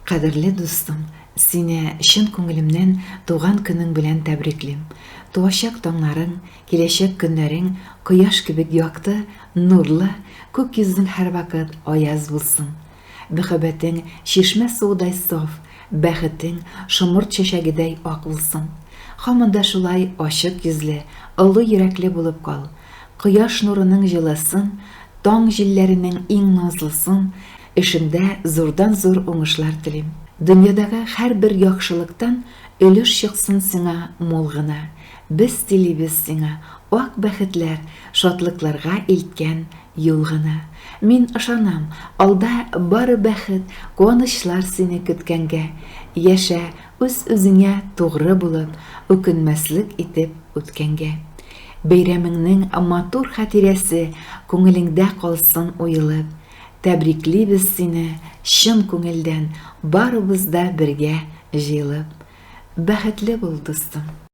Кадерле дустым, сине чын күңелемнән туган көнең белән тәбриклим. Туачак таңнарың, киләчәк көннәрең кояш кебек якты, нурлы, күк йөзең һәрвакыт аяз булсын. Мәхәббәтең чишмә суыдай саф, бәхетең шомырт чәчәгедәй ак булсын. Һаман да шулай ачык йөзле, олы йөрәкле булып кал. Кояш нурының җылысын, таң җилләренең иң назлысын, эшеңдә зурдан-зур уңышлар телим. Дөньядагы һәрбер яхшылыктан өлеш чыксын сиңа мул гына. Без телибез сиңа ак бәхетләр, шатлыкларга илткән юл гына. Мин ышанам, алда бары бәхет, куанычлар сине көткәнгә. Яшә, үз-үзеңә тугры булып, үкенмәслек итеп үткәнгә. Бәйрәмеңнең матур хатирәсе күңелеңдә калсын уелып. Тәбриклибез сине чын күңелдән, барыбыз да бергә җыелып. Бәхетле бул, дустым!